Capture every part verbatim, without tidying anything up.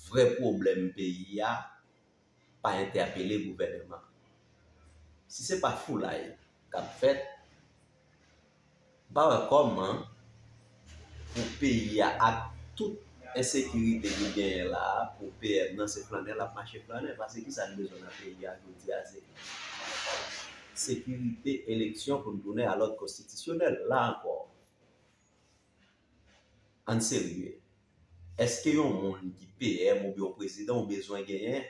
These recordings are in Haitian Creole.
vrè pwoblèm peyi a pa entèpele gouvènman. Si se pa foulay k ap fèt, m pa wè kòman pou peyi a ak tout ensekirite ki genyen la a, pou P M nan se flannè l ap mache flannè. Paske kisa n bezwen nan peyi a jodi a? Se sekirite, eleksyon pou n tounen a lòd konstitisyonèl. La ankò, ann serye. Èske yon moun ki P M oubyen yon prezidan ou bezwen genyen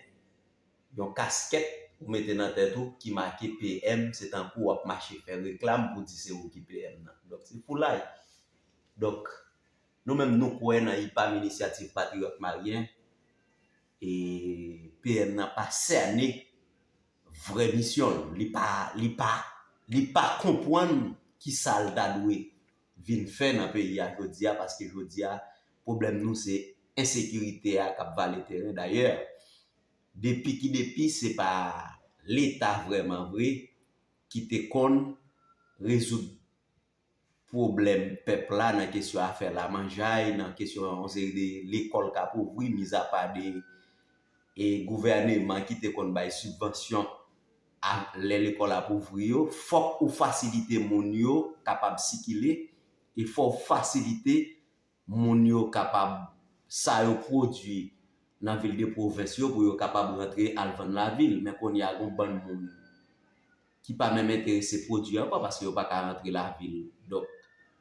yon kaskèt ou mete nan tèt ou ki make P M, se tankou w ap mache fè reklam pou di se ou ki P M nan. Donk, se foulay. Donk, nou menm nou kwè nan I P A M, Inisyativ Patriyòt Malyen, e P M nan pa sène vrè misyon l. Li pa, li pa, li pa konprann kisa l ta dwe vin fè nan peyi a jodi a, paske jodi a, pwoblèm nou se ensekirite a k ap vale teren. Dayè, depi ki depi, se pa Leta vrèman vre ki te konn rezoud pwoblèm pèp la nan kesyon afè lamanjay, nan kesyon yon seri de lekòl k ap ouvri, mizapa de e gouvèneman ki te konn bay sibvansyon a lè lekòl ap ouvri yo, fòk ou fasilite moun yo kapab sikile, e fò w fasilite moun yo kapab, sa yo pwodui nan vil de pwovens yo, pou yo kapab rantre al vann lavil. Men kounye a, gon bann moun ki pa menm enterese pwodui ankò, paske yo pa ka rantre lavil. Donk,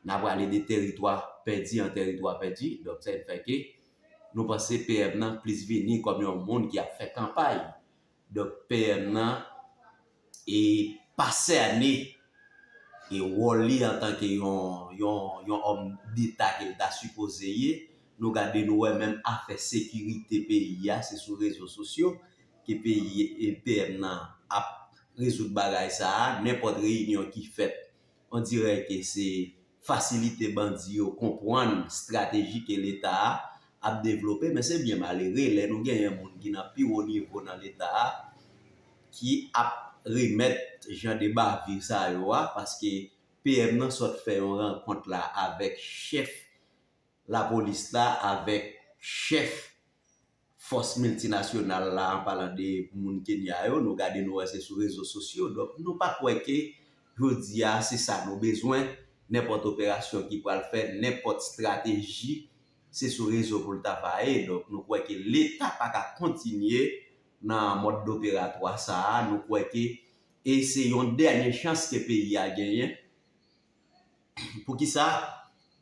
n a prale de teritwa pèdi an teritwa pèdi. Donk, sa fè ke nou panse P M nan plis vini kòm yon moun ki ap fè kanpay. Donk, P M nan e pa sène e wòl li antanke yon, yon, yon òm deta ke l ta sipoze ye. Nou gade, nou wè menm afè sekirite peyi a, se sou rezo sosyo ke peyi, e, P M nan ap rezoud bagay sa a. Nenpòt reyinyon ki fèt, on dirè ke se fasilite bandi yo konprann estrateji ke Leta a ap devlope, men se byen malere lè nou genyen moun ki nan pi wo nivo nan Leta a ki ap remèt jan de bavi sa yo a, paske P M nan sot fè yon rankont la avèk chèf lapolis la, avèk chèf fòs miltinasyonal la, an palan de moun Kenya yo, nou gade, nou wè se sou rezo sosyo. Donk, nou pa kwè ke jodi a, se sa nou bezwen. Nenpòt operasyon ki pral fèt, nenpòt estrateji, se sou rezo pou l ta vaye. Donk, nou kwè ke Leta pa ka kontinye nan mòd operatwa sa a. Nou kwè ke, e se yon dènye chans ke peyi a genyen. Poukisa?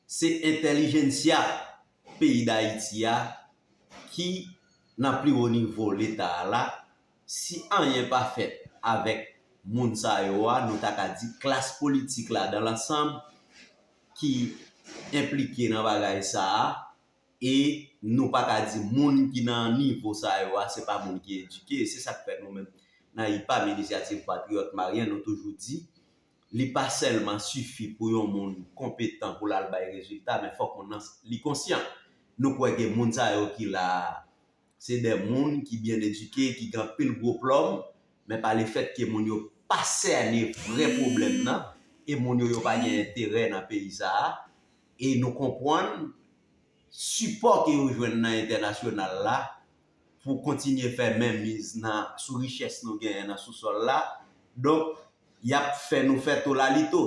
Se entèlijensya peyi Dayiti a ki nan pi wo nivo Leta a la. Si anyen pa fèt avèk moun sa yo a, nou ta ka di klas politik la dan lansanm ki enplike nan bagay sa a, e nou pa ka di moun ki nan nivo sa yo a, se pa moun ki edike. Se sa k fè nou menm nan I P A M, Inisyativ Patriyòt Malyen, nou toujou di, li pa sèlman sifi pou yon moun konpetan pou l al bay rezilta, men fòk moun nan li konsyan. Nou kwè ke moun sa yo ki la a, se de moun ki byen edike, ki gen anpil gwo plòm, men pa lefètke moun yo pa sène vrè pwoblèm nan, e moun yo, yo pa gen enterè nan peyi sa a, e nou konprann sipò ke yo jwenn nan entènasyonal la pou kontinye fè menmiz nan, sou richès nou genyen nan sousòl la. Donk, y ap fè nou fè tolalito.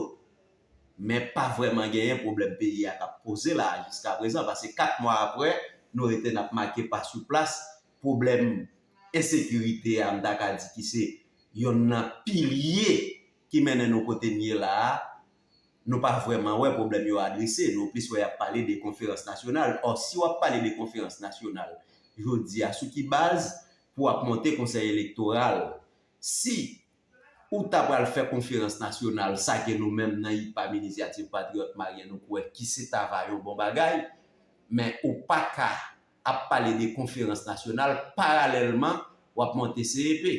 Men pa vrèman genyen pwoblèm peyi a k ap poze la a jiskaprezan, paske kat mwa apre, nou rete n ap make pa sou plas. Pwoblèm ensekirite a, m ta ka di ki se yonn nan pilye ki mennen nou kote n ye la a, nou pa vrèman wè pwoblèm yo adrese. Nou plis wè y ap pale de konferans nasyonal. Ò, si w ap pale de konferans nasyonal jodi a, sou ki baz pou w ap monte konsèy elektoral? Si ou ta pral fè konferans nasyonal, sa ke nou menm nan I P A M, Inisyativ Patriyòt Malyen, nou kwè ki se ta va yon bon bagay, men ou pa ka ap pale de konferans nasyonal, paralèlman, w ap monte C E P.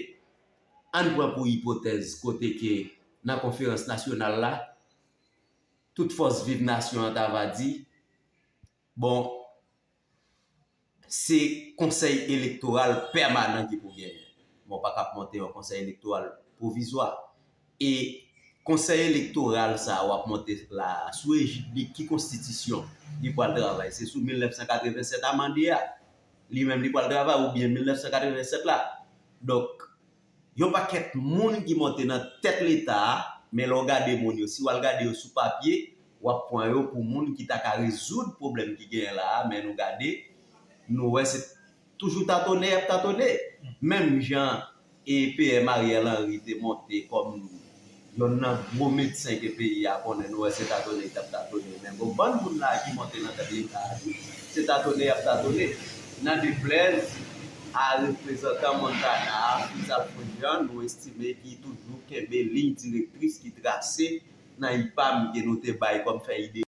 Ann pran pou ipotèz kote ke nan konferans nasyonal la, tout fòs viv nasyon an ta va di, bon, se konsèy elektoral pèmanan ki pou genyen. Bon, pa ka ap monte yon konsèy elektoral pwovizwa. E Konsèy elektoral sa a w ap monte la a, sou ejid de ki konstitisyon li pral travay? Se sou mil nèf san katreven sèt amande a, li menm li pral travay, oubyen mil nèf san katreven sèt la? Donk, yon pakèt moun ki monte nan tèt Leta a, men lè w gade moun yo, si w al gade yo sou papye, w ap pran yo pou moun ki ta ka rezoud pwoblèm ki genyen la a, men nou gade, nou wè se toujou tatone y ap tatone. Menm jan e P M Ariel Henry te monte kòm yonn nan gwo medsen ke peyi a konnen, nou wè se tatone y t ap tatone. Men gon bann moun la ki monte nan tèt Leta a tou, se tatone y ap tatone. Nan deplèz a reprezantan Montana a, Fritz Alfred Jean, nou estime ki toujou kenbe liy direktris ki trase nan IPAM ke nou te bay kòm fè ide